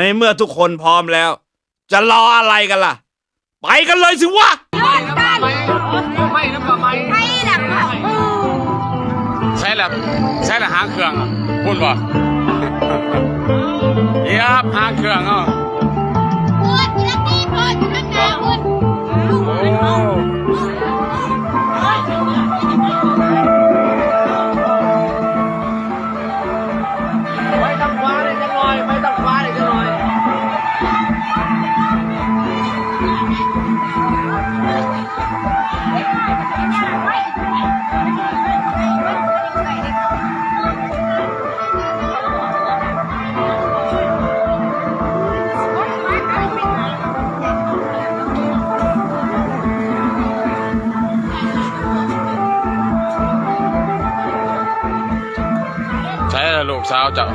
ในเมื่อทุกคนพร้อมแล้ว จะรออะไรกันล่ะ ไปกันเลยสิวะ ໃສລະ ໃສລະຫາງເຄື່ອງ ພຸ້ນບໍ່? ຢາບຫາງເຄື່ອງເນາະ. ພຸ້ນ ຢູ່ທາງນີ້ພຸ້ນ ຢູ່ທາງໜ້າພຸ້ນ. ໂອ້ ໄປທາງຂວາໄດ້ຈັກໜ້ອຍ ໄປທາງຂວາໄດ້ຈັກໜ້ອຍ. ໃສລະລູກສາວເຈົ້າ?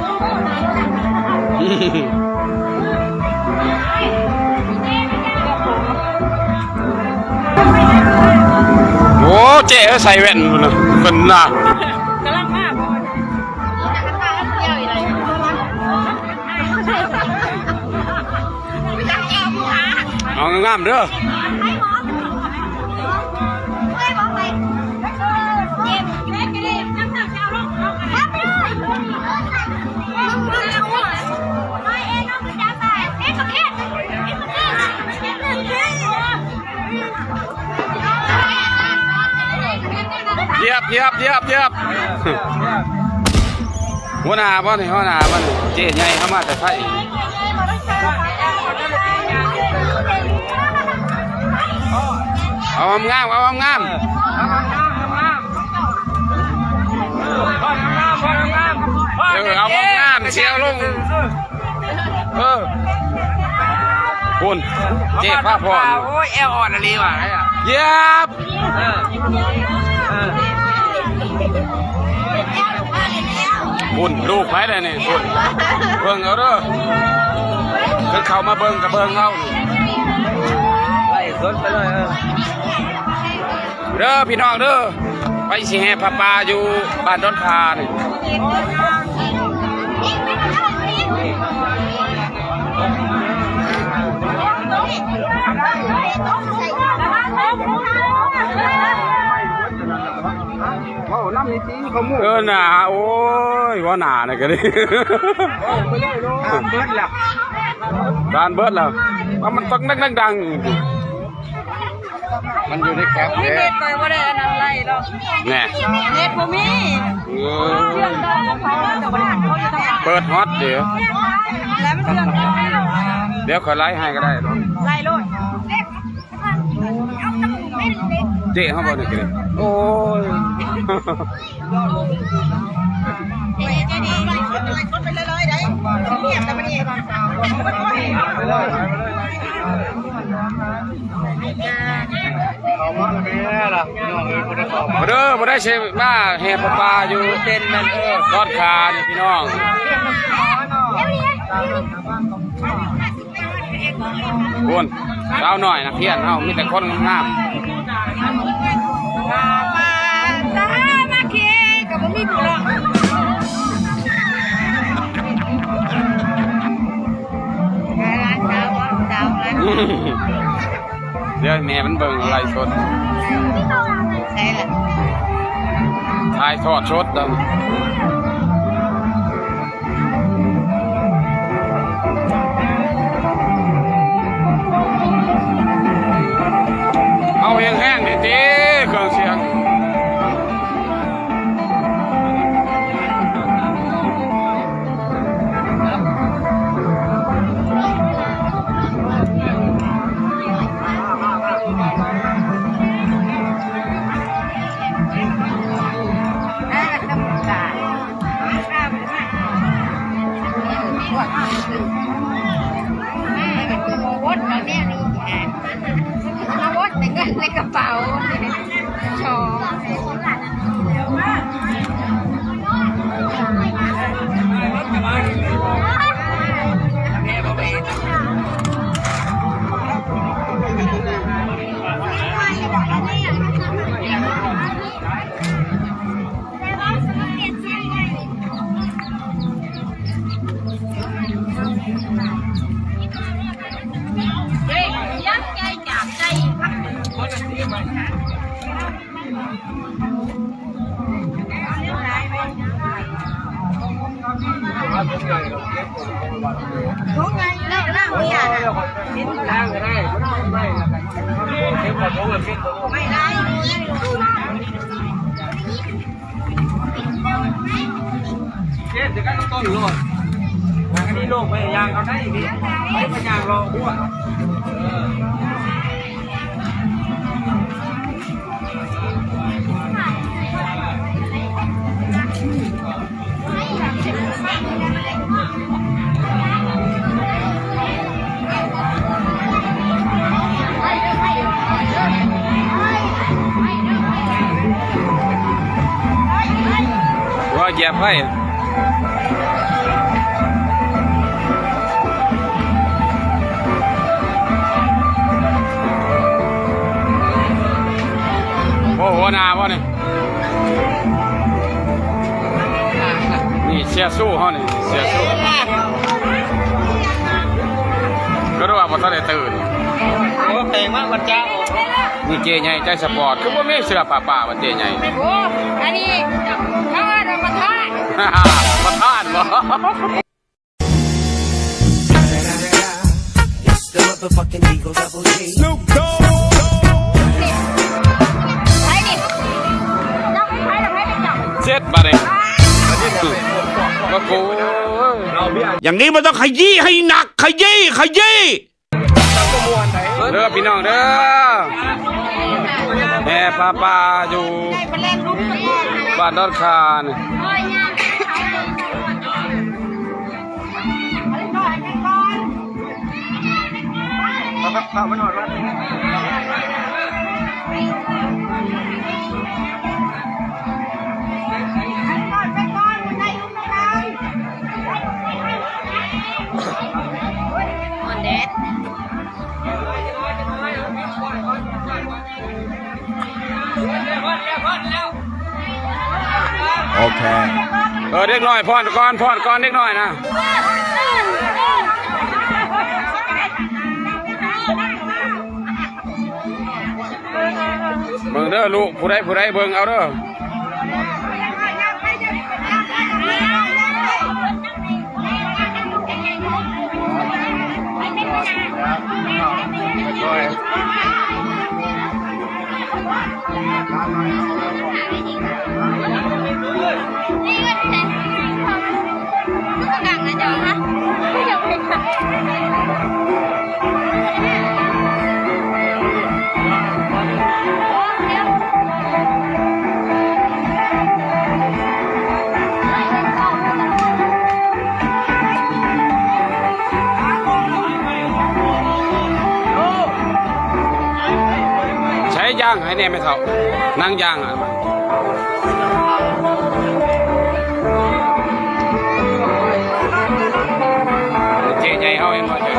ໂອ້ ເຈ້ເອີຍ ໃສ່ແວ່ນພຸ້ນນະ ເພິ່ນນະ ກຳລັງມາ. ເອົາງາມໆເດີ. ຢຽບ ຢຽບ ຢຽບ ຢຽບ. ຫົວໜ້າບໍ່ນີ້? ຫົວໜ້າບໍ່ນີ້? ເຈ້ໃຫຍ່ເຂົ້າມາແຕ່ໃສ? ເອົາງາມໆ ເອົາງາມໆ. ເອີ ເອົາງາມໆ ຊິເອົາລົງ. ເອີ ພຸ້ນ ເຈ້ພາພອນ. ໂອ້ຍ ແອວອ່ອນອີ່ຫຼີວ່າ. ຢຽບ. ພຸ້ນ ລູກໃຜລະນີ້? ພຸ້ນ ເບິ່ງເອົາເດີ. ເພິ່ນເຂົ້າມາເບິ່ງກະເບິ່ງເອົາ. ໄລ່ສົດໄປເລີຍ. ເດີພີ່ນ້ອງເດີ ໄປຊິແຫ່ຜ້າປ່າຢູ່ບ້ານດອນຜານີ້. ເວົ້ານຳນີ້ຕິ ເຂົາໝູ່. ເອີ ໜ້າ ໂອ້ຍ ເວົ້າໜ້ານີ້ກະດີ. ເອີ ເບິດແລ້ວ ເບິດແລ້ວ ວ່າມັນຕ້ອງດັງໆ. ມັນຢູ່ໃນແຄບ. ໂອ້ຍ ເນັດຂ້ອຍບໍ່ໄດ້ອັນນັ້ນໄລ່ດອກ. ແນ່ ເນັດບໍ່ມີ. ເອີ ເປີດຮອດເດ. ດຽວຂ້ອຍໄລ່ໃຫ້ກະໄດ້. ໄລ່ໂລດ. ເຈ້ເຮົາບໍ່ໄດ້ກິນ. ໂອ້ຍ. ມາເດີ ບໍ່ໄດ້ຊິມາແຫ່ຜ້າປ່າຢູ່ເຕັນແມ່ນ ເອີ ດອນຜານີ້ພີ່ນ້ອງ. ພຸ້ນ ສາວນ້ອຍນັກຮຽນເຮົາ ມີແຕ່ຄົນງາມໆ. ສາມັກຄີກະບໍ່ມີຜູ້ເລາະ. ດຽວໃຫ້ແມ່ມັນເບິ່ງໄລຟ໌ສົດ. ໃສລະ? ຖ່າຍທອດສົດ. ເອົາແຮງໆນີ້ຕິ ເຄື່ອງສຽງ. ແ ເຮັດຄືກັນຕົ້ນໂລດ ອັນນີ້ໂລກໄປຍ່າງເອົາໄດ້ນີ້ ໄປໄປຍ່າງລໍຫົວ ເອີ. ວ່າຢຽບໃຜ? ໂອ້ ຫົວໜ້າບໍ່ນີ້? ນີ້ເສຍສູ້ເຮົານີ້ ເສຍສູ້ ກໍວ່າບໍ່ທັນໄດ້ຕື່ນ. ໂອ້ ແພງມາກບັດຈ້າ. ນີ້ເຈ້ໃຫຍ່ໃຈສະປອດ ຄືບໍ່ມີເສື້ອຜ້າປ່າວ່າເຈ້ໃຫຍ່. ໂອ້ ອັນນີ້ເຂົາເອີ້ນວ່າປະທານ ປະທານບໍ່? ເຈັດບາດນີ້ ບັກໂກ ຢ່າງນີ້ມັນຕ້ອງຂະຢີ້ໃຫ້ໜັກ ຂະຢີ້ ຂະຢີ້. ເດີພີ່ນ້ອງເດີ ແຫ່ຜ້າປ່າຢູ່ບ້ານດອນຄານ. ໂອເຄ ເອີ ເດັກນ້ອຍຟ້ອນກ່ອນ ຟ້ອນກ່ອນ ເດັກນ້ອຍນະ. ເບິ່ງເດີລູກ ຜູ້ໃດ ຜູ້ໃດ ເບິ່ງເອົາເດີ. ໃຊ້ຢ່າງໃຫ້ແດ່ແມ່ເຖົ້າ ນັ່ງຢ່າງ. ເຈ້ໃຫຍ່ເຮົາເຫັນບໍ່ ເຈົ້າ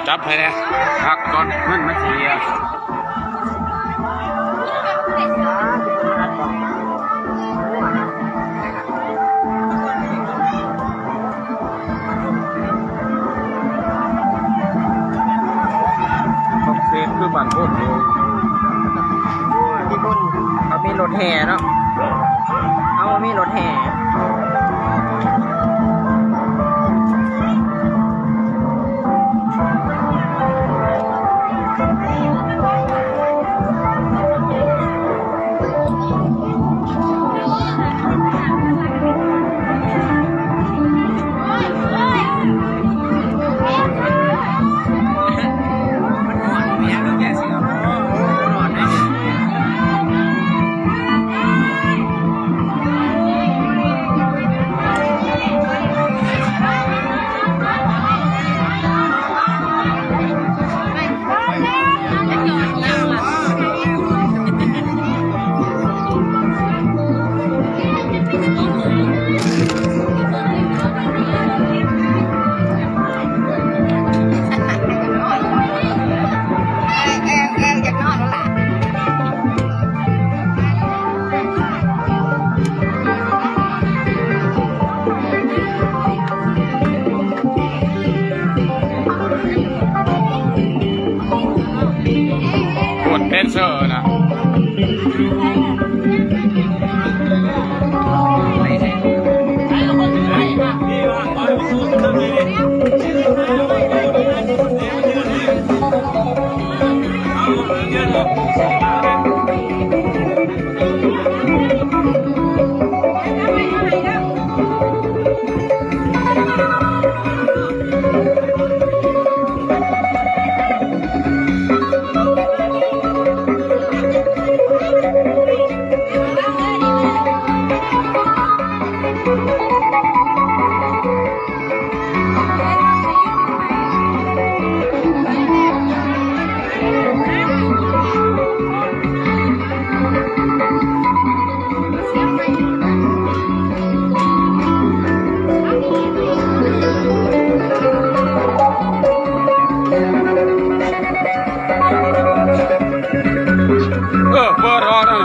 ຈັບໃຫ້ແດ່ ຮັກກ່ອນ ເງິນມັນຊິເຫຼືອ. ເຂດຄືບ້ານໂພນຢູ່ ທີ່ພຸ້ນເຂົາມີລົດແຫ່ເນາະ ເຮົາບໍ່ມີລົດແຫ່. ມັນຮ້ອນ ມັນຮ້ອນເດ້. ເອີ ເປີດອອກນັ້ນ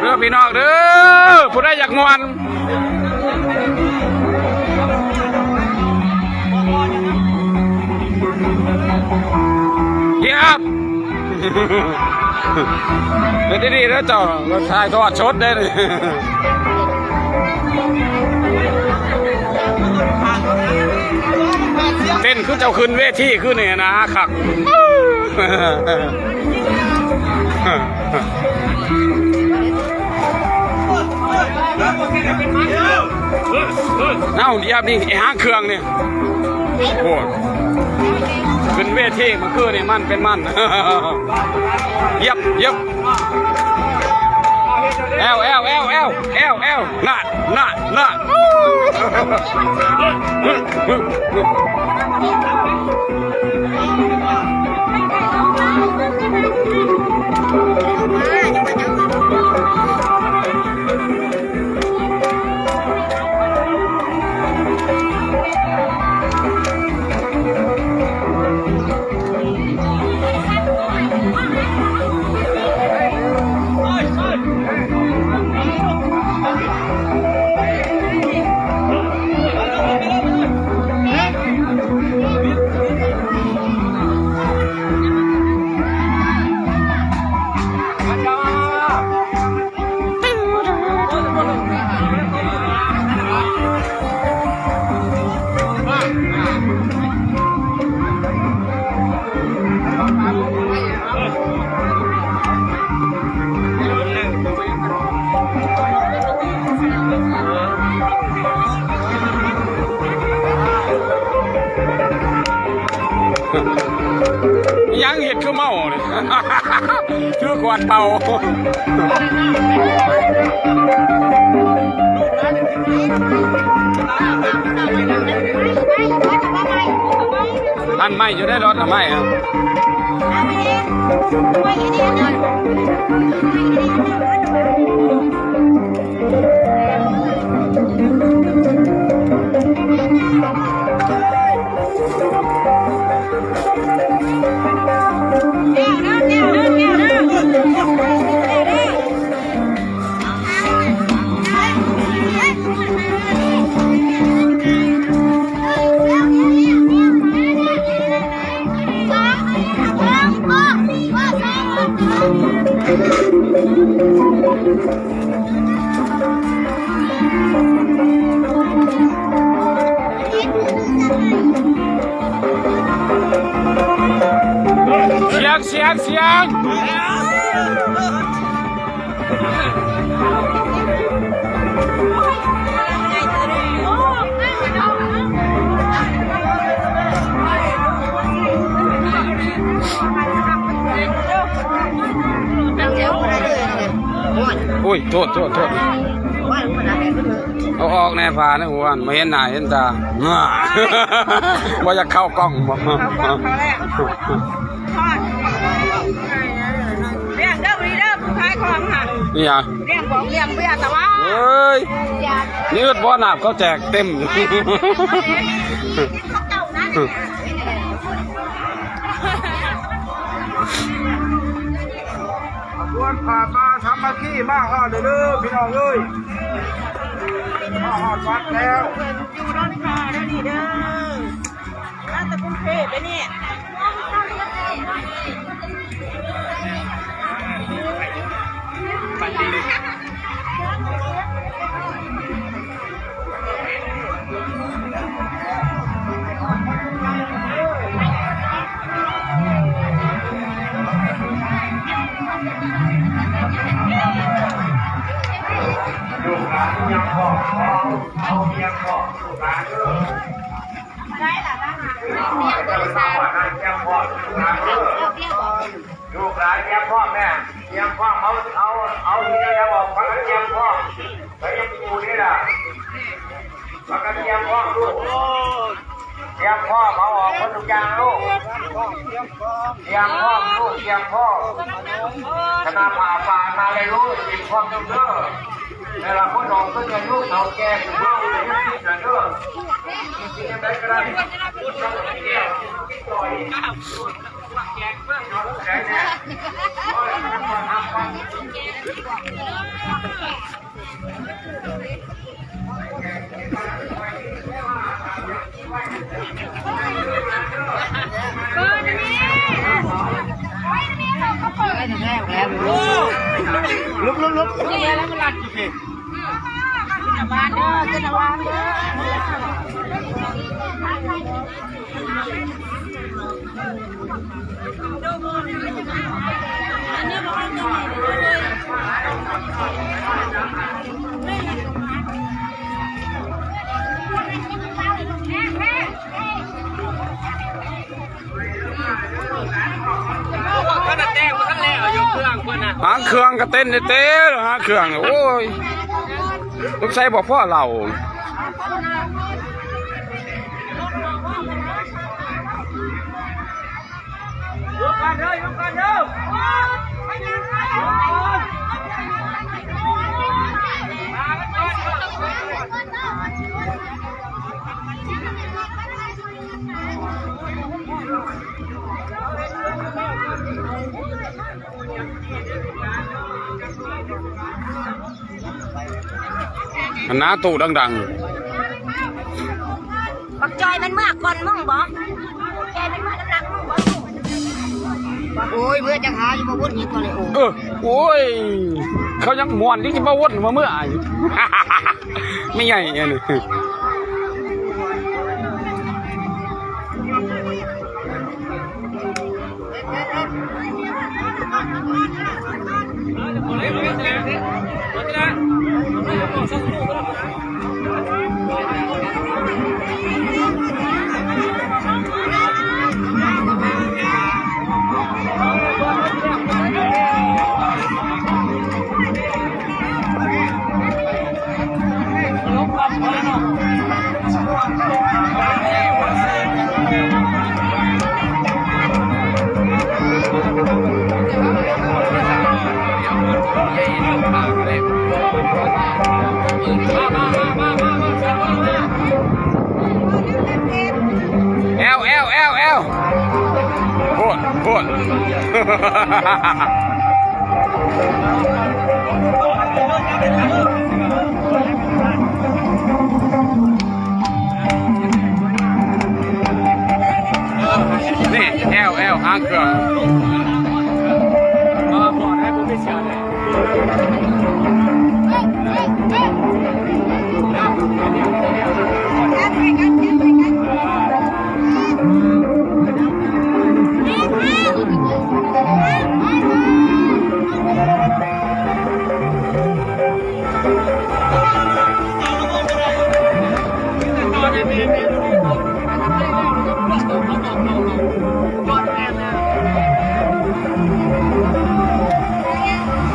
ເດີພີ່ນ້ອງເດີ ຜູ້ໃດຢາກມ່ວນ ເຢັບ ເຮັດດີໆເດີເຈົ້າ ຖ່າຍທອດສົດເດ້ນີ້ ເຕັ້ນຄືເຈົ້າຂຶ້ນເວທີຄືນີ້ນະ ຄັກ. ເອົ້າ ດຽບນີ້ ໄອ້ຫາງເຄື່ອງນີ້ ໂອ້ ຂຶ້ນເວທີມື້ຄືນນີ້ມັນເປັນມັນ ຢຽບ ຢຽບ ແອວ ແອວ ນະ ນະ ນະ. ຫຍັງເຮັດຄືເມົານີ້ ຖືຂວດເປົ່າ ອັນໄມ້ຢູ່ໃນລົດ ອັນໄມ້ ສຽງ ສຽງ ສຽງ. ໂອ້ຍ ໂທດ ໂທດ ໂທດ ເອົາອອກແດ່ ຜ້າໃນຫົວ ມາເຫັນໜ້າເຫັນຕາ ບໍ່ຢາກເຂົ້າກ້ອງບໍ່? ເຂົ້າກ້ອງ ເຂົ້າແລ້ວ. ທອດ ລ້ຽງເດີ ມື້ນີ້ເດີ ຜູ້ຂາຍຂອງຫັ້ນ ອີຫຍັງ? ລ້ຽງຂອງ ລ້ຽງເບຍ ຕະວາ ເອີຍ ນີ້ອຶດບໍ່? ນ້ຳເຂົາແຈກເຕັມ. ຂະບວນຜ້າປ່າສາມັກຄີມາຮອດແລ້ວເດີ ພີ່ນ້ອງເອີຍ ມາຮອດວັດແລ້ວ ຢູ່ດອນຄາເດີ ນີ້ເດີ. ດຽວນີ້ ລູກຫຼານຍັງພໍ ເອົາ ເອົາຮຽນພໍ ລູກຫຼານເອີຍ. ໄດ້ລະນະ ລູກຫຼານຕຽມພ້ອມແມ່ ຕຽມພ້ອມ ເອົາ ເອົາ ເອົາທີ່ໄດ້ອອກ ພາກັນຕຽມພ້ອມ ໄປຍັງຢູ່ນີ້ລະ ພາກັນຕຽມພ້ອມລູກ ຕຽມພ້ອມ ເອົາອອກໝົດທຸກຢ່າງລູກ ຕຽມພ້ອມລູກ ຕຽມພ້ອມ ຄະນະຜ້າປ່າມາເລີຍລູກ ຕຽມພ້ອມເດີ ແຕ່ລະຄົນອອກເປັນອາຍຸເຖົ້າແກ່ຂຶ້ນມາເລີຍເດີ ເຮັດຈັ່ງໃດກໍໄດ້ ຫາງເຄື່ອງກໍເຕັ້ນເຕະໆ ຫາງເຄື່ອງ ໂອ້ຍ ສົງໄສບໍ່ພໍເຫຼົ້າ. ອັນໜ້າຕູ້ດັງໆ ບັກຈອຍມັນເມືອກ່ອນມຶງບໍ? ແກມັນເມືອນຳຫຼັງມຶງບໍ? ໂອ້ຍ ເມືອຈັກຫາຢູ່ບໍ່ວົນອີກກໍເລີຍ ໂອ້ ເອີ ໂອ້ຍ ເຂົາຍັງມ່ວນ ຍັງຊິມາວົນມາເມືອອີກ ແມ່ໃຫຍ່ອັນນີ້. ແອວ ແອວ ແອວ ແອວ ໂພດ ໂພດ. ນີ້ ແອວ ແອວ ຫາງເຄື່ອງ.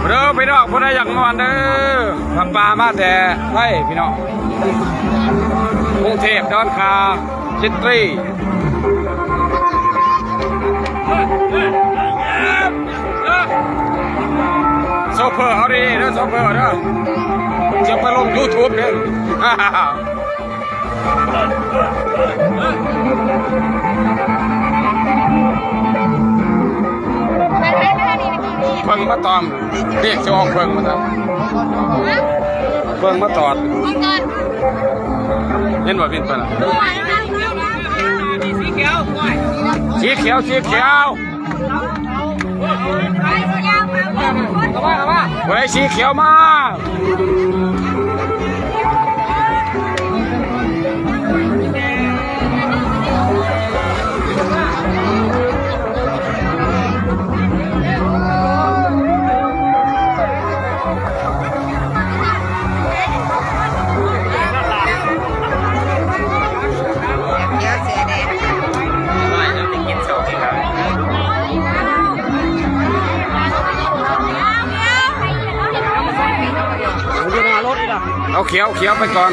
ເດີພີ່ນ້ອງ ຜູ້ໃດຢາກມ່ວນເດີ ພາປ້າມາແຕ່ໄທພີ່ນ້ອງ ກຸງເທບດອນຄາ ຊິຕີ ໂຊເຟີເອົາດີໆເດີ ໂຊເຟີເດີ ຈະໄປລົງຢູທູບເດີ. ເພິ່ນມາຕອມ ເລກຊິອອກເພິ່ນມາຕອມ ເພິ່ນມາຕອດ ເຫັນບໍ່? ບິນໄປລະ ສີຂຽວ ໂອ້ຍ. ສີຂຽວ ສີຂຽວ ຜູ້ໃດສີຂຽວມາ. ເອົາຂຽວ ເອົາຂຽວໄປກ່ອນ.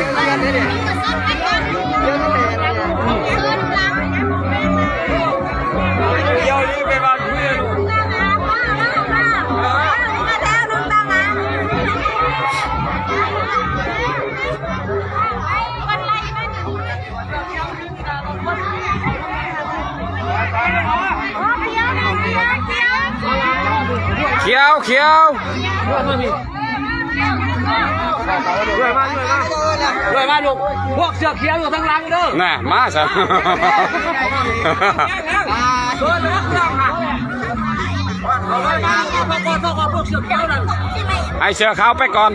ຂຽວ ຂຽວ ດ້ວຍມາລູກ ພວກເສື້ອຂຽວຢູ່ທາງຫຼັງເດີ. ນະ ມາຊະ ໃຫ້ເສື້ອຂາວໄປກ່ອນ.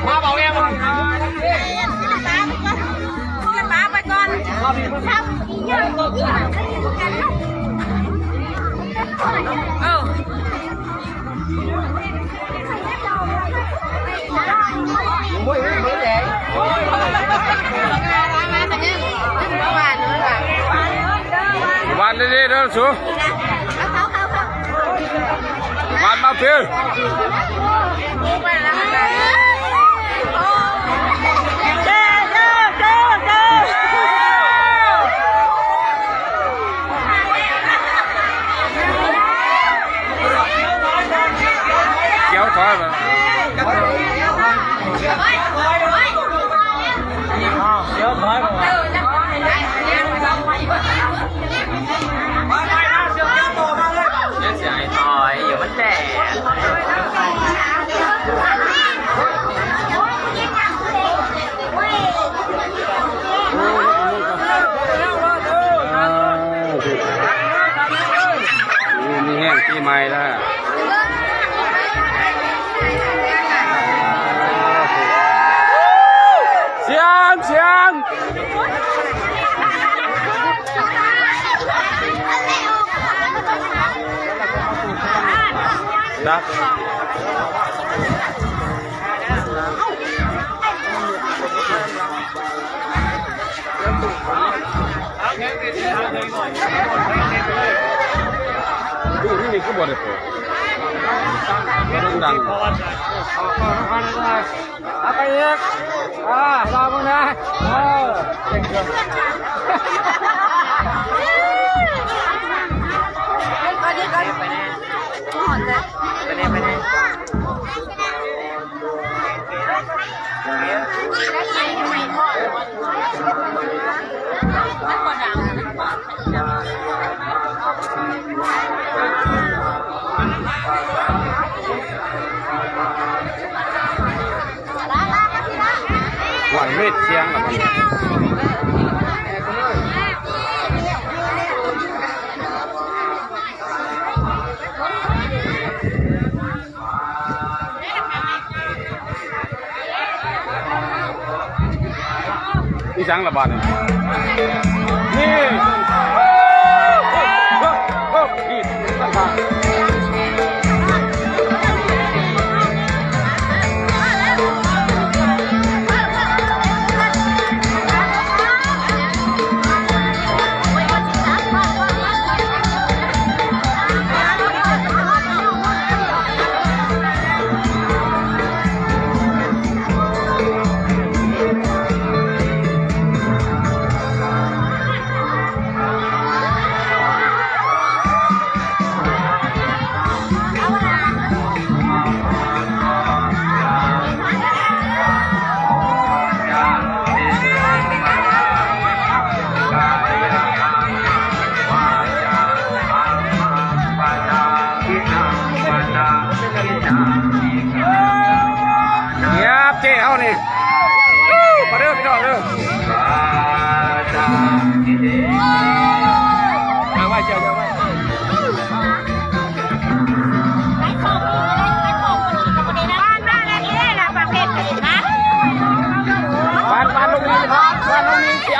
ມາເບົາແອມ ຂຶ້ນມາໄປກ່ອນ. ເອີ ຫວານດີໆເດີສູ. ຫວານມາພີ້. ຂຽວຖອຍມາ ຂຽວຖອຍມາ. ມີແຮງປີໃໝ່ແລ້ວ. ສຽງ ສຽງ ນີ້ຄືບໍ່ໄດ້ເປີດ ເອົາໄປອີກ ອ່າ ລອເບິ່ງນະ ເອີ ເກັ່ງເກີນ ໄປແດ່ ໄປແດ່ ໄປແດ່. ຫວັງເມັດສຽງລະມັນ. ອີຫຍັງລະບາດນີ້ ນີ້.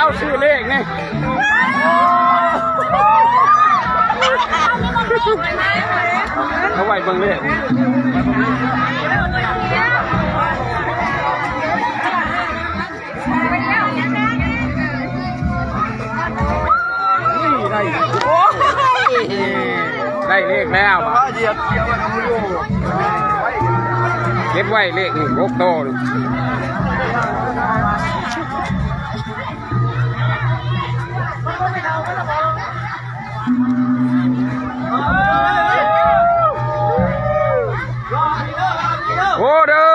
ເອົາຊື່ເລກນີ້ ເອົາໄວ້ເບິ່ງເລກ. ນີ້ໄດ້ ໂອ້ຍ ໄດ້ເລກແລ້ວ ເກັບໄວ້ເລກນີ້ ຫົກໂຕນີ້. ໂອເດີ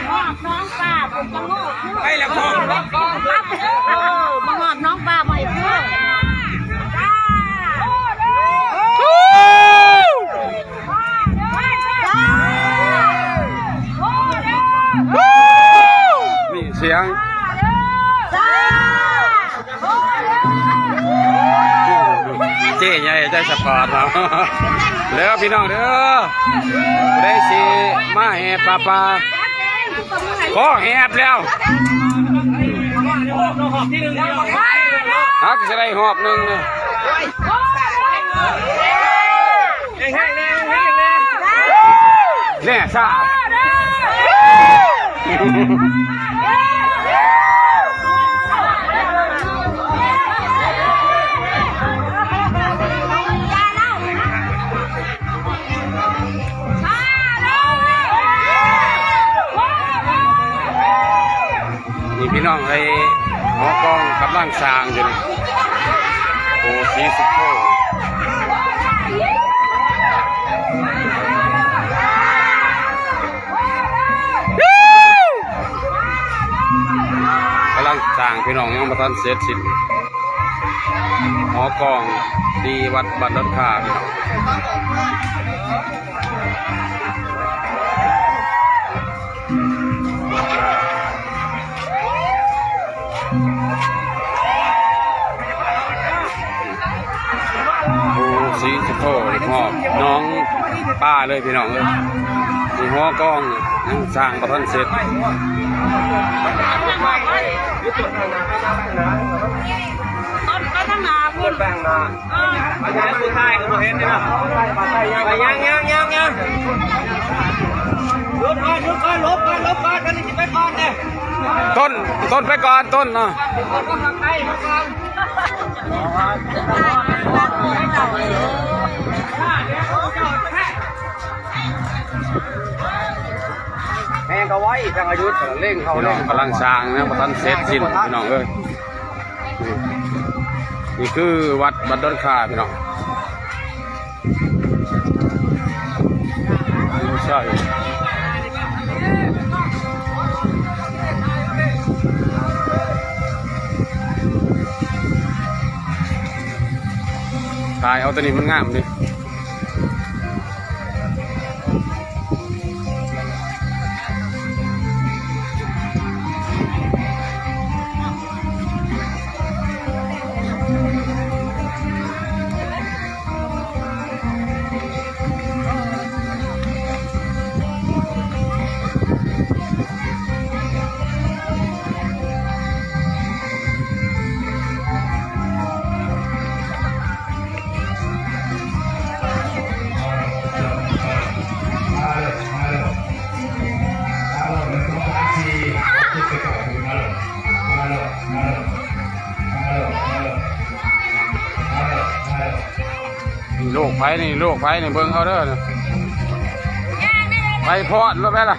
ຮອບນ້ອງປ້າ ເພິ່ນກະໂງກ ໄປແລ້ວ ຮອບ ເອີ ມາຮອບນ້ອງປ້າໃໝ່ເພິ່ນ ຈ້າ. ນີ້ສຽງ ເຈ້ໃຫຍ່ໃຈສະປອດເນາະ ເດີພີ່ນ້ອງເດີ ຜູ້ໃດຊິມາແຫ່ຜ້າປ່າ ຂໍແຫບແລ້ວ ຫາກຊິໄດ້ຮອບໜຶ່ງເດີ. ແນ່ຊາ ນີ້ພີ່ນ້ອງເອີຍ ຫໍກອງກຳລັງສ້າງຢູ່ນີ້ ໂອ ສີສຸດໂທ ກຳລັງສ້າງພີ່ນ້ອງ ຍັງບໍ່ທັນເສັດສິ້ນ ຫໍກອງທີ່ວັດບ້ານດອນຄາພີ່ນ້ອງ. ໂອ ສີສຸດໂທ ຮອບໜອງປາເລີຍພີ່ນ້ອງເອີຍ ມີຫໍກອງຍັງສ້າງບໍ່ທັນເສັດ. ໄປທາງໜ້າພຸ້ນ ໄປທາງໜ້າ ເອີ ໄປທາງສຸດທ້າຍກໍບໍ່ເຫັນເດ້ເນາະ ໄປ ຍ່າງ ຍ່າງ ຍ່າງ ຍ່າງ ຫຼົບກ່ອນ ຫຼົບກ່ອນ ຫຼົບກ່ອນ ຕົນ ຕົນໄປກ່ອນ ຕົນເນາະ ແຮງກະໄວ ທາງອາຍຸດ ເລັ່ງເຂົ້າ ພີ່ນ້ອງ ເລັ່ງເຂົ້າ ກຳລັງສ້າງນະ ບໍ່ທັນເສັດສິ້ນ ພີ່ນ້ອງເອີຍ. ນີ້ຄືວັດ ວັດດອນຄາພີ່ນ້ອງ ຖ່າຍເອົາໂຕນີ້ມັນງາມເດ້. ລູກໃຜນີ້ ລູກໃຜນີ້ ເບິ່ງເອົາເດີ ໄປພອດລົດໄປລະ.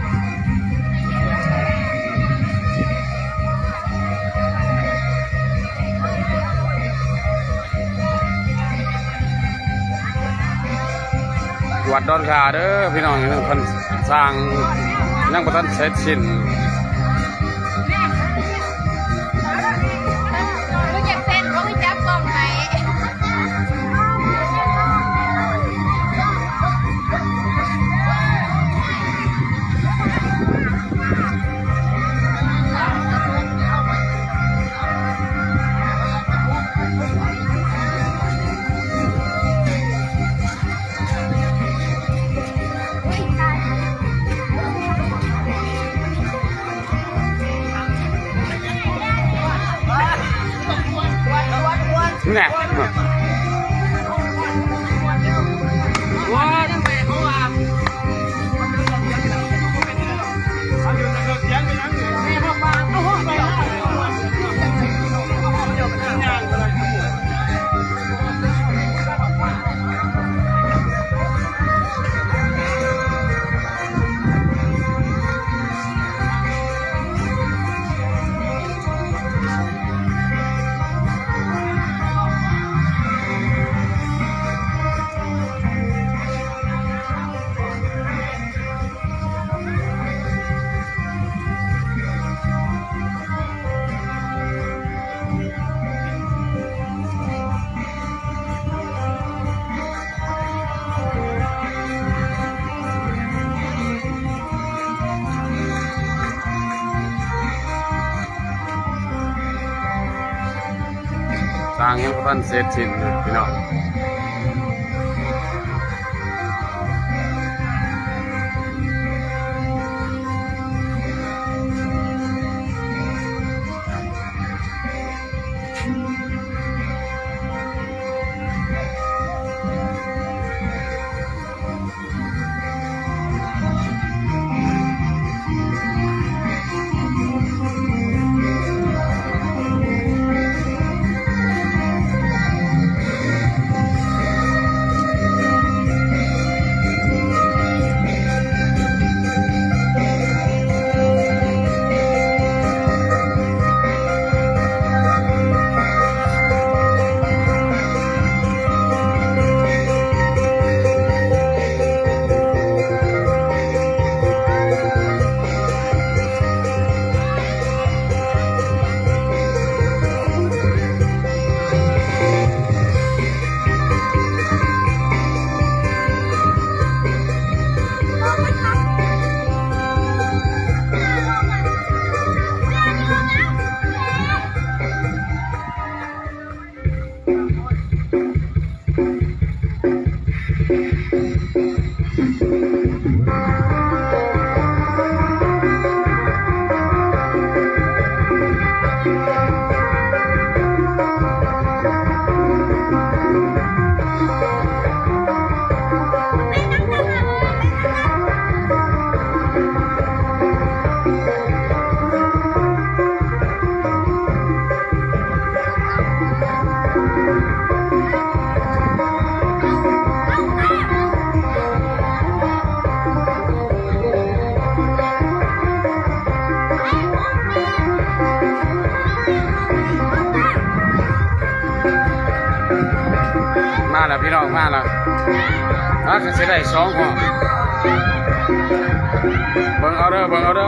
ວັດດອນຄາເດີພີ່ນ້ອງ ເພິ່ນສ້າງຍັງບໍ່ທັນເສັດສິ້ນ. ແນ່. ສ້າງຍັງບໍ່ທັນເສັດສິ້ນຢູ່ ພີ່ນ້ອງ. ມາແລ້ວພີ່ນ້ອງ ມາແລ້ວ ອາ ກໍຊິໄດ້ສອງຫ້ອງ ເບິ່ງເອົາເດີ ເບິ່ງເອົາເດີ.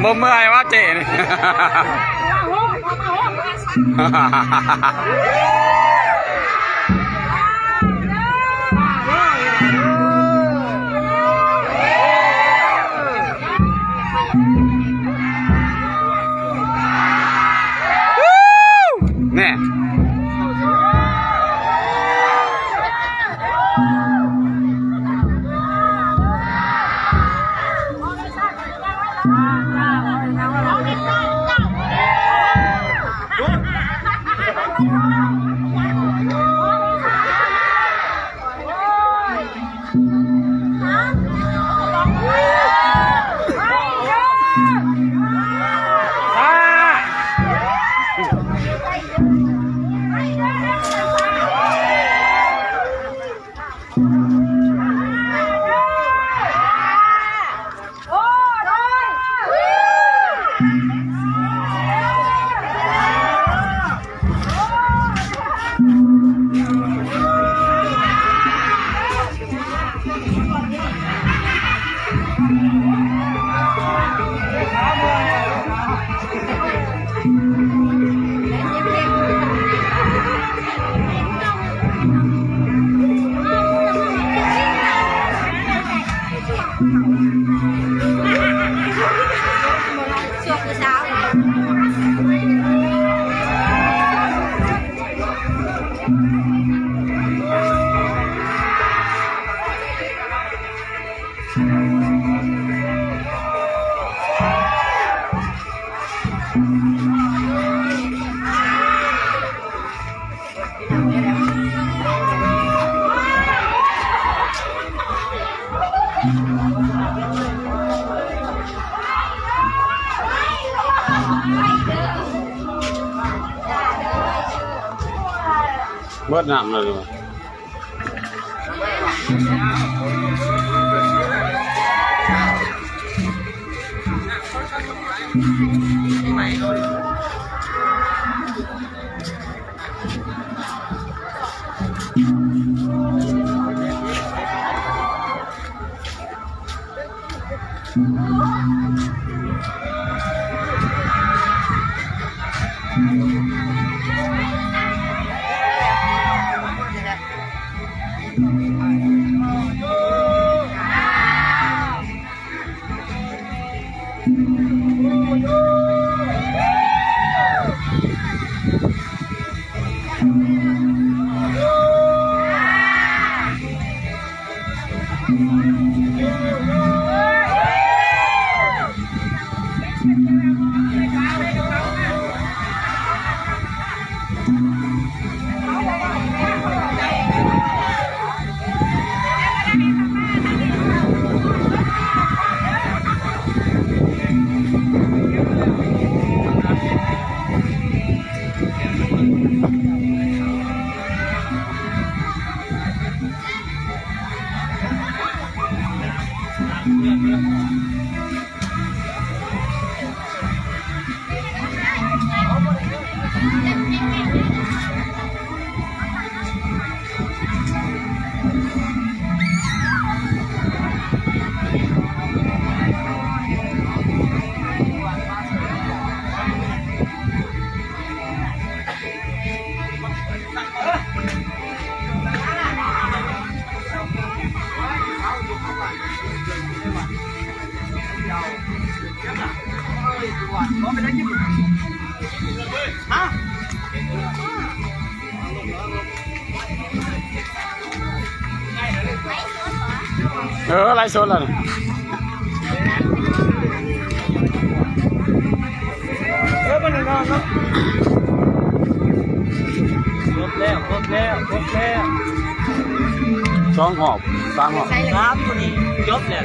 ບໍ່ເມື່ອຍວ່າເຈ້ນີ້. ແນ່. ເບິດນ້ຳແລ້ວ. ເອີ ໄລສົດແລ້ວນີ້. ເອີ ມັນນອນເນາະ. ຄົບແລ້ວ ຄົບແລ້ວ ຄົບແລ້ວ. ສອງຮອບ ສາມຮອບ ສາມຄົນນີ້ຈົບແລ້ວ.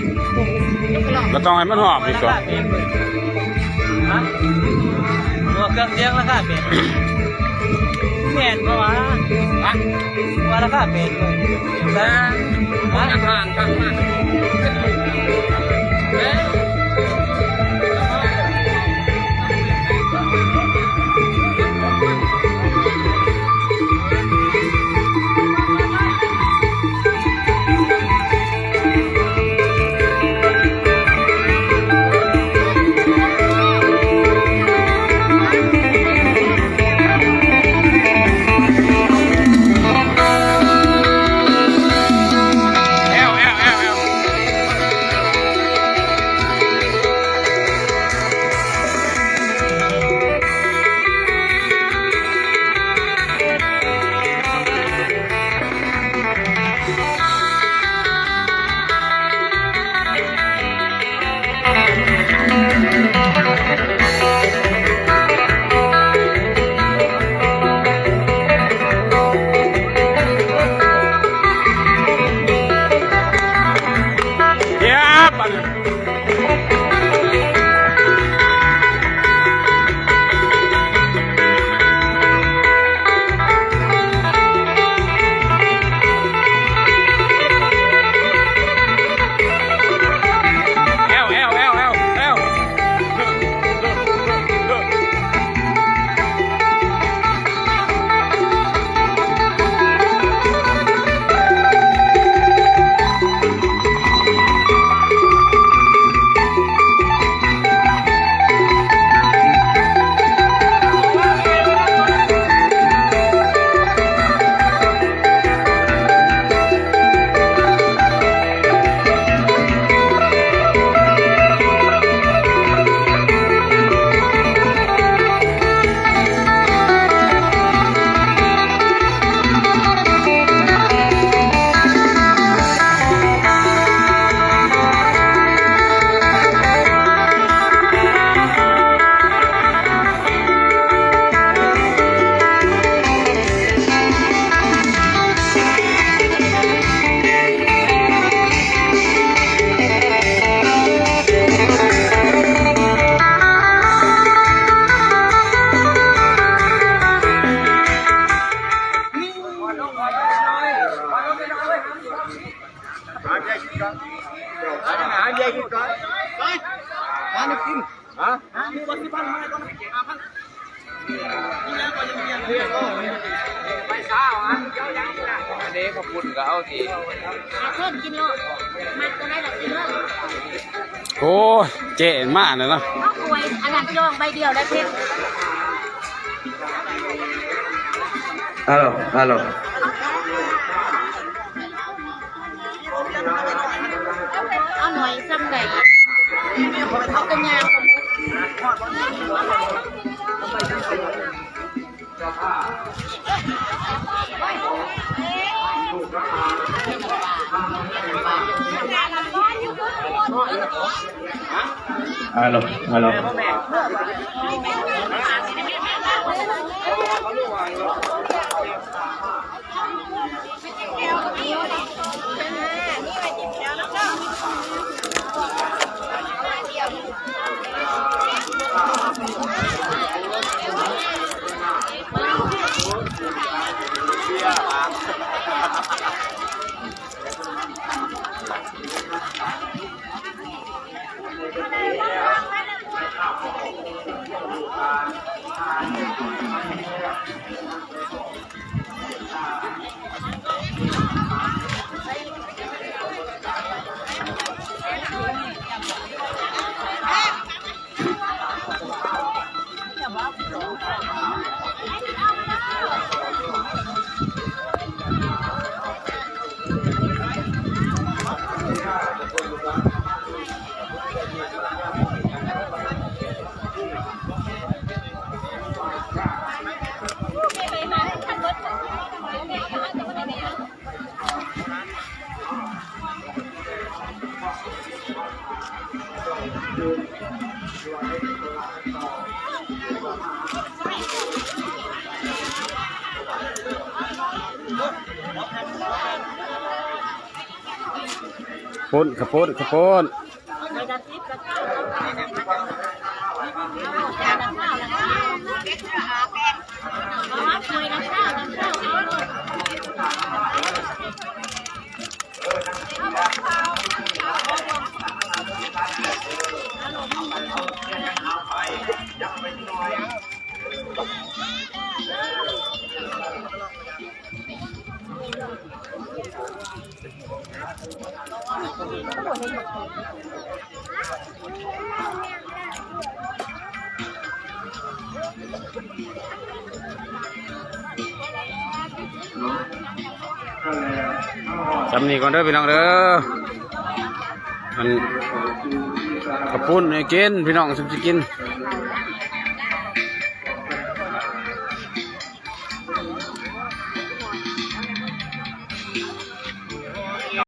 ກໍຕ້ອງໃຫ້ມັນຮອບອີກຕົວະ. ຮະ? ຕົວະເຄື່ອງສຽງລາຄາແພງ. ແມ່ນບໍ່ວະ? ຮະ? ວ່າລາຄາແພງເລີຍ. ສາມ ຮະ? ຮະ ອັນນີ້ຂະປຸ້ນກໍເອົາຕິ ເອົາເພິ່ນກິນໂລດ ມັກຕົວໃດລະກິນໂລດ. ໂອ້ຍ ເຈ້ມາແລ້ວເນາະ ເອົາຖ້ວຍອັນນັ້ນຈອງໃບດຽວໄດ້ເພັດ. ຮາໂລ ຮາໂລ. ເອົາໜ້ອຍສ່ຳໃດ ເອົາແຕ່ຍ່າງກໍໝົດ. ຮາໂລ ຮາໂລ. ປຸ້ນ ຂະປຸ້ນ ຂະປຸ້ນ. ສ່ຳນີ້ກ່ອນເດີພີ່ນ້ອງເດີ ອັນ ເຂົ້າປຸ້ນໃຫ້ກິນພີ່ນ້ອງ ສ່ຳຊິກິນ.